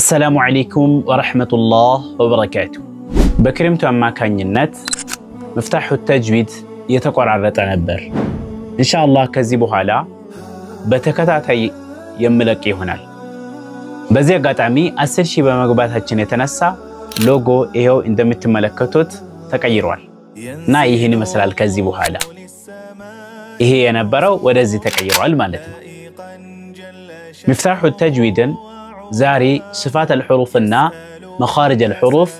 السلام عليكم ورحمة الله وبركاته። በክረምቱ አማካኝነት مفتاح التجويد እየተቆራረጠ ነበር። ኢንሻአላህ ከዚህ በኋላ በተከታታይ የምለቅ ይሆናል። በዚህ አጋጣሚ 10 ሺህ በመግባታችን የተነሳ ሎጎ ይሄው እንደምትመለከቱት ተቀይሯል እና ይህን ይመስላል። ከዚህ በኋላ ይሄ የነበረው ወደዚህ ተቀይሯል ማለት ነው። مفتاح التجويد ን ዛሬ صفات الحروف ና مخارج الحروف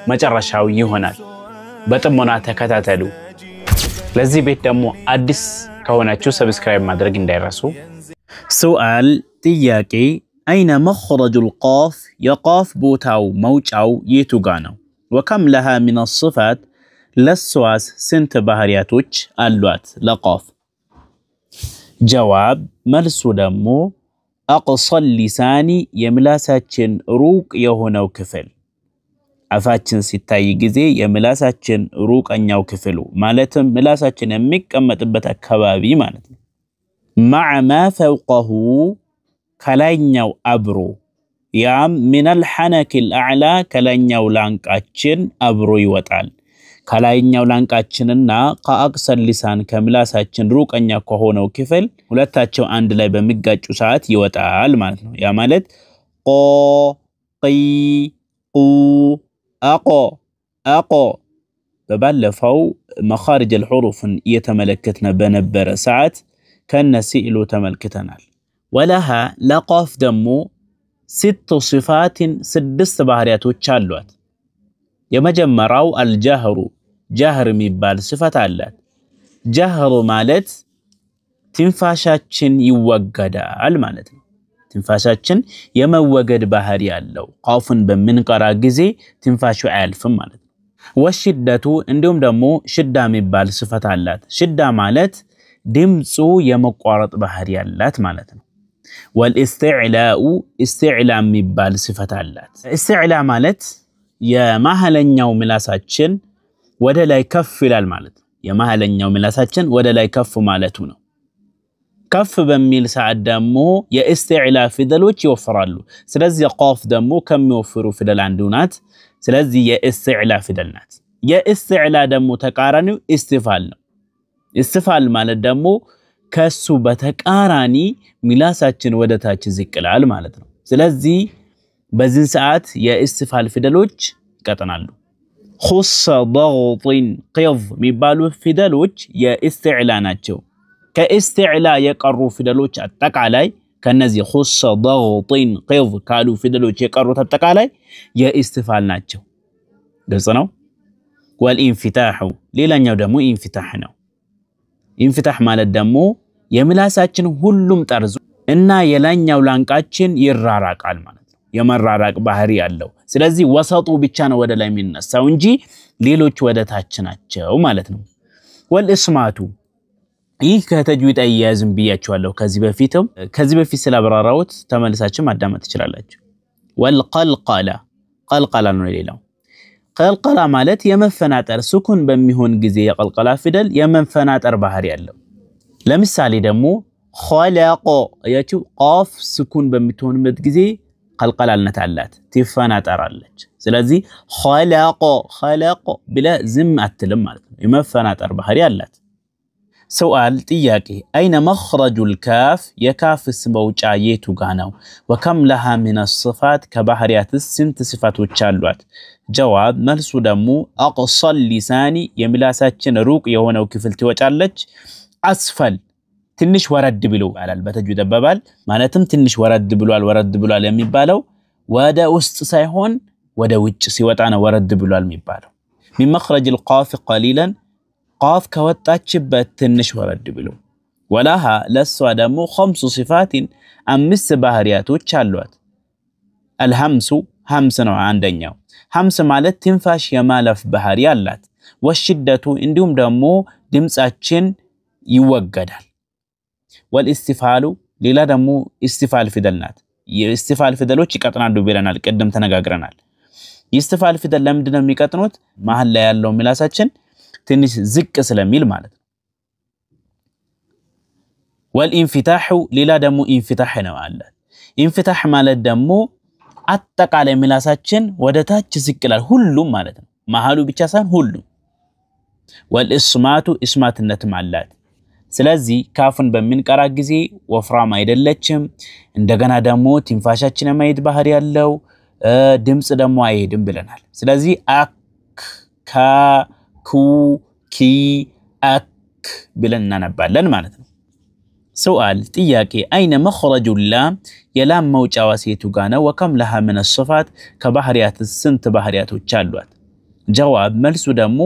መጨረሻው ይሆናል። በጥሞና ተከታተሉ። ለዚህ ቤት ደግሞ አዲስ ከሆናችሁ subscribe ማድረግ እንዳይረሱ። سؤال ጥያቄ፣ أين مخرج القاف የቃፍ ቦታው መውጫው የቱ ጋ ነው? وكم لها من الصفات ለሷስ ስንት ባህሪያቶች አሏት ለቃፍ? جواب መልሱ ደግሞ أقصى اللسان የምላሳችን ሩቅ የሆነው ክፍል፣ አፋችን ሲታይ ጊዜ የምላሳችን ሩቀኛው ክፍሉ ማለትም ምላሳችን የሚቀመጥበት አካባቢ ማለት ነው። مع ما فوقه ከላይኛው አብሮ፣ ያም من الحنك الأعلى ከላይኛው ላንቃችን አብሮ ይወጣል። ከላይኛው ላንቃችንና ከ أقصى اللسان ከምላሳችን ሩቀኛ ከሆነው ክፍል ሁለታቸው አንድ ላይ በሚጋጩ ሰዓት ይወጣል ማለት ነው። ያ ማለት ቆ፣ ቂ፣ ቁ፣ አቆ፣ አቆ። በባለፈው مخارج الحروف ን እየተመለከትን በነበረ ሰዓት ከነ ሲዕሉ ተመልክተናል። ولها ለቃፍ ደግሞ ست صفات ስድስት ባህሪያቶች አሏት። የመጀመሪያው الجهر جهر የሚባል صفة አላት። جهر ማለት ትንፋሻችን ይወገዳል ማለት ነው። ትንፋሻችን የመወገድ ባህሪ አለው። ቃፍን በምንቀራ ጊዜ ትንፋሹ አያልፍም ማለት ነው። والشدة እንዲሁም ደግሞ شدة የሚባል صفة አላት። شدة ማለት ድምፁ የመቋረጥ ባህሪ አላት ማለት ነው። والاستعلاء استعلاء የሚባል صفة አላት። استعلاء ማለት የመሀለኛው ምላሳችን ወደ ላይ ከፍ ይላል ማለት ነው። የመሀለኛው ምላሳችን ወደ ላይ ከፍ ማለቱ ነው። ከፍ በሚል ሰዓት ደግሞ የ استعلاء ፊደሎች ይወፍራሉ። ስለዚህ ቃፍ ደግሞ ከሚወፍሩ ፊደል አንዱ ናት። ስለዚህ የ استعلاء ፊደል ናት። የ استعلاء ደግሞ ተቃራኒው استفال ነው። استفال ማለት ደግሞ ከሱ በተቃራኒ ምላሳችን ወደ ታች ዝቅ ይላል ማለት ነው። ስለዚህ በዚህን ሰዓት የ استفال ፊደሎች ይቀጥናሉ። خص፣ ضغط፣ قض የሚባሉ ፊደሎች የ استعلاء ናቸው። ከ استعلاء የቀሩ ፊደሎች አጠቃላይ ከነዚህ خص፣ ضغط፣ قض ካሉ ፊደሎች የቀሩት አጠቃላይ የ استفال ናቸው። ግልጽ ነው። والانفتاح ሌላኛው ደግሞ انفتاح ነው። انفتاح ማለት ደግሞ የምላሳችን ሁሉም ጠርዙ እና የላይኛው ላንቃችን ይራራቃል ማለት ነው። የመራራቅ ባህሪ አለው። ስለዚህ ወሰጡ ብቻ ነው ወደ ላይ የሚነሳው እንጂ ሌሎች ወደ ታች ናቸው ማለት ነው። والإصمات ይህ ከተጅዊድ አያያዝም ብያቸዋለሁ ከዚህ በፊትም ከዚህ በፊት ስላብራራሁት ተመልሳችሁ ማዳመጥ ትችላላችሁ። والقلقلة قلقلة ነው ሌላው። قلقلة ማለት የመፈናጠር سكون በሚሆን ጊዜ የ قلقلة ፊደል የመፈናጠር ባህሪ አለው። ለምሳሌ ደግሞ خلق አያችሁ፣ ቃፍ سكون በምትሆንበት ጊዜ قلقلة ነት አላት፣ ትፈናጠራለች። ስለዚህ خلق خلق ብለህ ዝም አትልም ማለት ነው። የመፈናጠር ባህሪ አላት። سؤال ጥያቄ፣ أين مخرج الكاف የካፍስ መውጫ የቱ ጋ ነው? وكم لها من الصفات ከባህሪያትስ ስንት ስፋቶች አሏት? جواب መልሱ ደግሞ أقصى اللسان የምላሳችን ሩቅ የሆነው ክፍል ትወጫለች። أسفل ትንሽ ወረድ ብሎ ይባላል በተጅዊድ አባባል። ማለትም ትንሽ ወረድ ብሏል፣ ወረድ ብሏል የሚባለው ወደ ውስጥ ሳይሆን ወደ ውጭ ሲወጣ ነው ወረድ ብሏል የሚባለው። من مخرج القاف قليلا ቃፍ ከወጣችበት ትንሽ ወረድ ብሎ። ولها ለሷ ደግሞ خمس صفات አምስት ባህሪያቶች አሏት። الهمس همس ነው አንደኛው። همس ማለት ትንፋሽ የማለፍ ባህሪ አላት። والشدة እንዲሁም ደግሞ ድምፃችን ይወገዳል። والاستفال ሌላ ደግሞ استفال ፊደል ናት። የ استفال ፊደሎች ይቀጥናሉ ብለናል፣ ቅድም ተነጋግረናል። የ استفال ፊደል ለምንድን ነው የሚቀጥኑት? መሀል ላይ ያለው ምላሳችን ትንሽ ዝቅ ስለሚል ማለት ነው። والانفتاح ሌላ ደግሞ انفتاح ነው አለ። انفتاح ማለት ደግሞ አጠቃላይ ምላሳችን ወደ ታች ዝቅ ይላል። ሁሉም ማለት ነው፣ መሃሉ ብቻ ሳይሆን ሁሉም። ወልእስማቱ እስማትነትም አላት። ስለዚህ ካፍን በምንቀራ ጊዜ ወፍራም አይደለችም። እንደገና ደግሞ ትንፋሻችን የማሄድ ባህሪ ያለው ድምፅ ደግሞ አይሄድም ብለናል። ስለዚህ አክ፣ ካ፣ ኩ፣ ኪ፣ አክ ብለን እናነባለን ማለት ነው። سؤال ጥያቄ أين مخرج اللام የላም መውጫዋ ሴቱ ጋ ነው? وكم لها من الصفات ከባህሪያት ስንት ባህሪያቶች አሏት? جواب መልሱ ደግሞ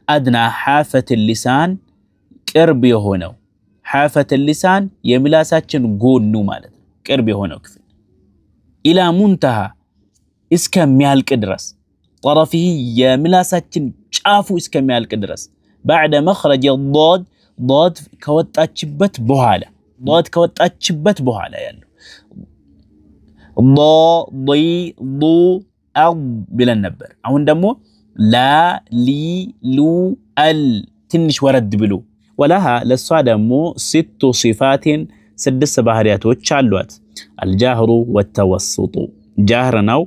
أدنى حافة اللسان ቅርብ የሆነው حافة اللسان የምላሳችን ጎኑ ማለት ነው። ቅርብ የሆነው ክፍል إلى منتهى እስከሚያልቅ ድረስ طرفه የምላሳችን ጫፉ እስከሚያልቅ ድረስ بعد مخرج الضاد ዷድ ከወጣችበት በኋላ ዷድ ከወጣችበት በኋላ ያለው ዶ ዲ ዱ አው ብለን ነበር። አሁን ደግሞ ላ ሊ ሉ አል ትንሽ ወረድ ብሎ ولها ለሷ ደግሞ ست صفات ስድስት ባህሪያቶች አሏት። الجهر والتوسط جهر ነው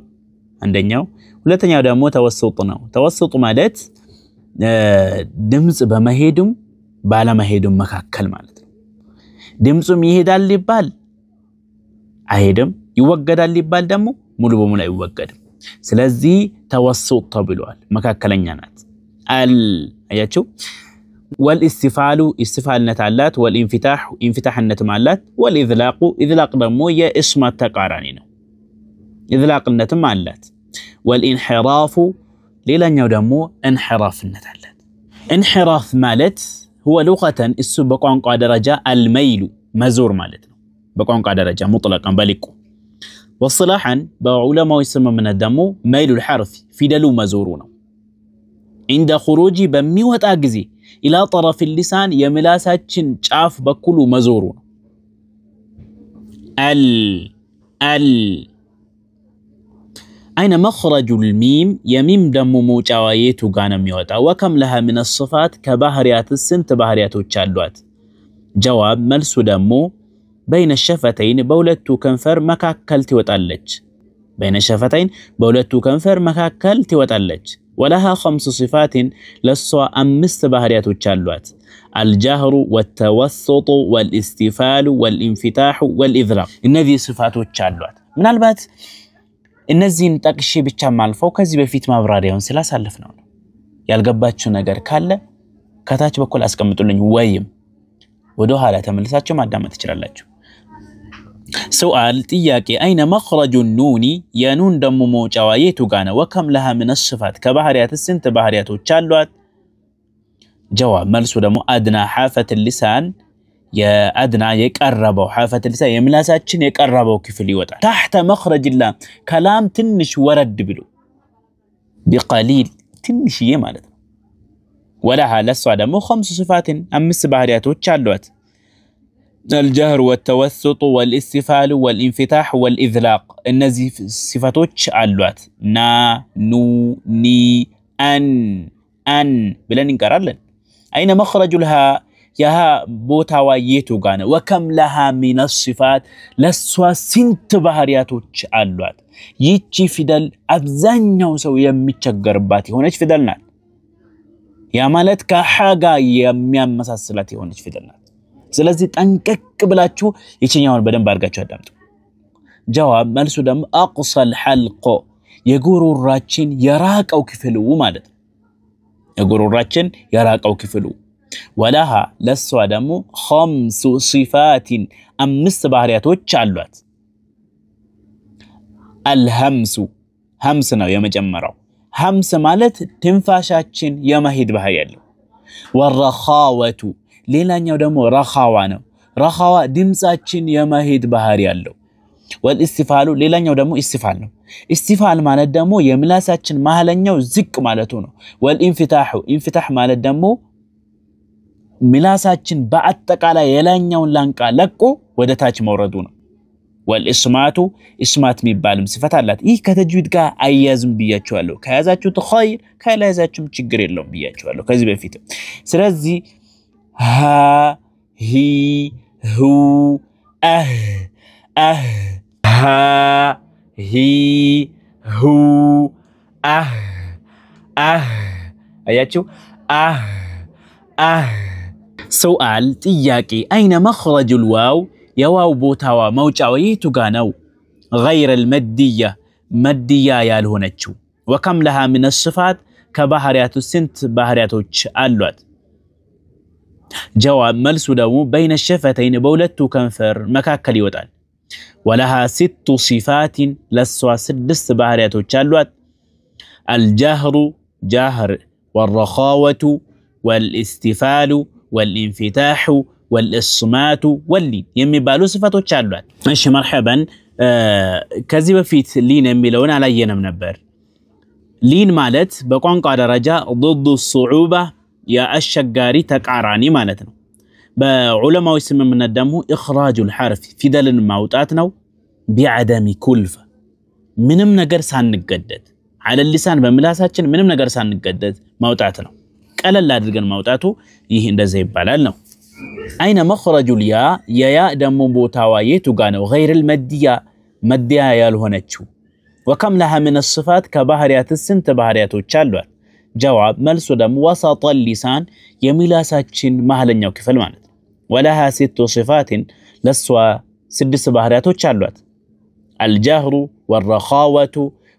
አንደኛው። ሁለተኛው ደግሞ توسط ነው። توسط ማለት ድምፅ በመሄዱም ባለመሄዱም መካከል ማለት ነው። ድምፁም ይሄዳል ሊባል አይሄድም፣ ይወገዳል ሊባል ደግሞ ሙሉ በሙሉ አይወገድም። ስለዚህ توسط ተብሏል። መካከለኛ ናት። አል አያችሁ። والاستفال ኢስቲፋልነት አላት። والانفتاح ኢንፊታሕነትም አላት። والإذلاق ኢዝላቅ ደግሞ የ إصمات ተቃራኒ ነው። ኢዝላቅነትም አላት። والانحراف ሌላኛው ደግሞ እንሕራፍነት አላት። انحراف ማለት هو لغة እሱ በቋንቋ ደረጃ الميل መዞር ማለት ነው። በቋንቋ ደረጃ مطلقا በሊቁ واصطلاحا በዑለማዎች ስምምነት ደግሞ ميل الحرف ፊደሉ መዞሩ ነው። عند خروجه በሚወጣ ጊዜ إلى طرف اللسان የምላሳችን ጫፍ በኩሉ መዞሩ ነው። አል አል أين مخرج الميم የሚም ደግሞ መውጫዋ የቱ ጋ ነው የሚወጣ? وكم لها من الصفات ከባህሪያት ስንት ባህሪያቶች አሏት? جواب መልሱ ደግሞ بين الشفتين በሁለቱ ከንፈር መካከል ትወጣለች። بين الشفتين በሁለቱ ከንፈር መካከል ትወጣለች። ولها خمس صفات ለሷ አምስት ባህሪያቶች አሏት። الجهر والتوسط والاستفال والانفتاح والإذلاق እነዚህ ሲፋቶች አሏት። ምናልባት እነዚህን ጠቅሼ ብቻ ማልፈው ከዚህ በፊት ማብራሪያውን ስላሳለፍ ነው። ያልገባችሁ ነገር ካለ ከታች በኩል አስቀምጡልኝ ወይም ወደ ኋላ ተመልሳችሁ ማዳመጥ ትችላላችሁ። سؤال ጥያቄ أين مخرج النون የኑን ደግሞ መውጫዋ የቱ ጋ ነው? وكم لها من الصفات ከባህሪያት ስንት ባህሪያቶች አሏት? جواب መልሱ ደግሞ أدنى حافة اللسان የ أدنى የቀረበው حافة اللسان የምላሳችን የቀረበው ክፍል ይወጣል። تحت مخرج اللام ከላም ትንሽ ወረድ ብሎ بقليل ትንሽዬ ማለት ነው። ولها ለሷ ደግሞ خمس صفات አምስት ባህሪያቶች አሏት። الجهر والتوسط والاستفال والانفتاح والإذلاق እነዚህ ሲፈቶች አሏት። ና ኑ ኒ አን አን ብለን እንቀራለን። أين مخرج الهاء የሃ ቦታዋ የቱ ጋ ነው? وكم لها من الصفات ለሷ ስንት ባህሪያቶች አሏት? ይቺ ፊደል አብዛኛው ሰው የሚቸገርባት የሆነች ፊደል ናት። ያ ማለት ከሓ ጋር የሚያመሳስላት የሆነች ፊደል ናት። ስለዚህ ጠንቀቅ ብላችሁ ይችኛውን በደንብ አድርጋችሁ አዳምጡ። ጀዋብ መልሱ ደግሞ አቅሰል ሐልቆ የጉሮሯችን የራቀው ክፍሉ ማለት ነው። የጉሮሯችን የራቀው ክፍሉ ወለሃ ለሷ ደግሞ ኸምሱ ሲፋቲን አምስት ባህሪያቶች አሏት። አልሀምሱ ሀምስ ነው የመጀመሪያው። ሀምስ ማለት ትንፋሻችን የመሄድ ባህሪ ያለው። ወረኻወቱ ሌላኛው ደግሞ ረኻዋ ነው። ረኻዋ ድምፃችን የመሄድ ባህሪ ያለው። ወልእስቲፋሉ ሌላኛው ደግሞ ኢስቲፋል ነው። ኢስቲፋል ማለት ደግሞ የምላሳችን መሀለኛው ዝቅ ማለቱ ነው። والانفتاح انفتاح ማለት ደግሞ ምላሳችን በአጠቃላይ የላይኛውን ላንቃ ለቆ ወደ ታች መውረዱ ነው። والإصمات إصمات የሚባልም صفة አላት። ይህ ከተጅዊድ ጋር አያዝም ብያችኋለሁ። ከያዛችሁት خير፣ ካልያዛችሁም ችግር የለውም ብያችኋለሁ ከዚህ በፊት። ስለዚህ ሃ ሂ ሁ አህ አህ ሃ ሂ፣ ሁ፣ አህ፣ አህ። አያችሁ፣ አህ፣ አህ። سؤال ጥያቄ፣ أين مخرج الواو የዋው ቦታዋ መውጫዋ የቱ ጋ ነው? غير المدية መድያ ያልሆነችው። وكم لها من الصفات ከባህሪያቱ ስንት ባህሪያቶች አሏት? جواب መልሱ ደግሞ بين الشفتين በሁለቱ ከንፈር መካከል ይወጣል። ولها ست صفات ለሷ ስድስት ባህሪያቶች አሏት። الجهر جهر፣ والرخاوة والاستفال والانفتاح والإصمات واللين የሚባሉ ስፋቶች አሏት። እሺ مرحبا። ከዚህ በፊት لين የሚለውን አላየንም ነበር። لين ማለት በቋንቋ ደረጃ ضد الصعوبة የአስቸጋሪ ተቃራኒ ማለት ነው። በዑለማዎች ስምምነት ደግሞ إخراج الحرف ፊደልን ማውጣት ነው። بعدم كلفة ምንም ነገር ሳንገደድ على اللسان በምላሳችን ምንም ነገር ሳንገደድ ማውጣት ነው። ቀለል አድርገን ማውጣቱ ይህ እንደዛ ይባላል ነው። أين مخرج الياء የያ ደግሞ ቦታዋ የቱ ጋ ነው? غير المدية መድያ ያልሆነችው። وكم لها من الصفات ከባህሪያት ስንት ባህሪያቶች አሏት? جواب መልሱ ደግሞ وسط اللسان የሚላሳችን መሀለኛው ክፍል ማለት ነው። ولها ست صفات ለሷ ስድስት ባህሪያቶች አሏት። الجهر والرخاوة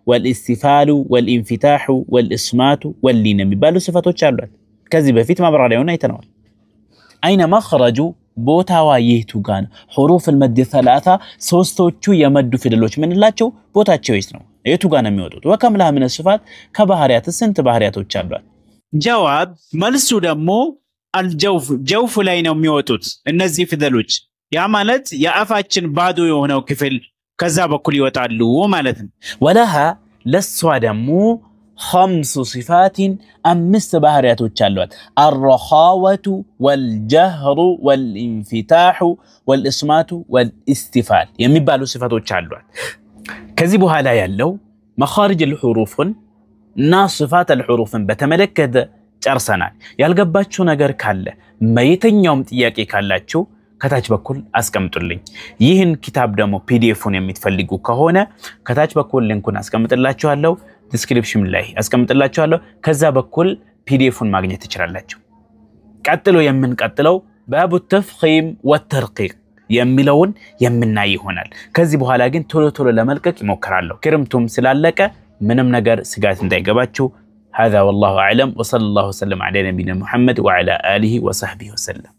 والاستفال والانفتاح والإصمات واللين የሚባሉ ስፋቶች አሏት። ከዚህ በፊት ማብራሪያውን አይተነዋል። أين مخرج ቦታዋ የቱ ጋ ነው? حروف المد ثلاثة ሶስቶቹ የመዱ ፊደሎች ምንላቸው ቦታቸው የት ነው? የቱ ጋ ነው የሚወጡት? وكم لها من الصفات ከባህሪያት ስንት ባህሪያቶች አሏት? جواب መልሱ ደግሞ الجوف جوف ላይ ነው የሚወጡት እነዚህ ፊደሎች። ያ ማለት የአፋችን ባዶ የሆነው ክፍል ከዛ በኩል ይወጣሉ ማለት ነው። ولها ለሷ ደግሞ خمس صفات አምስት ባህሪያቶች አሏት። الرخاوة والجهر والانفتاح والإصمات والاستفال የሚባሉ ስፋቶች አሏት። ከዚህ በኋላ ያለው مخارج الحروف ን እና صفات الحروف ን በተመለከተ ጨርሰናል። ያልገባችሁ ነገር ካለ የትኛውም ጥያቄ ካላችሁ ከታች በኩል አስቀምጡልኝ። ይህን ኪታብ ደግሞ PDF ኡን የምትፈልጉ ከሆነ ከታች በኩል link ኡን አስቀምጥላችኋለሁ፣ description ላይ አስቀምጥላችኋለሁ። ከዛ በኩል PDF ኡን ማግኘት ትችላላችሁ። ቀጥሎ የምንቀጥለው باب التفخيم والترقيق የሚለውን የምናይ ይሆናል። ከዚህ በኋላ ግን ቶሎ ቶሎ ለመልቀቅ ይሞክራለሁ። ክርምቱም ስላለቀ ምንም ነገር ስጋት እንዳይገባችሁ። هذا والله أعلم وصلى الله وسلم على نبينا محمد وعلى آله وصحبه وسلم።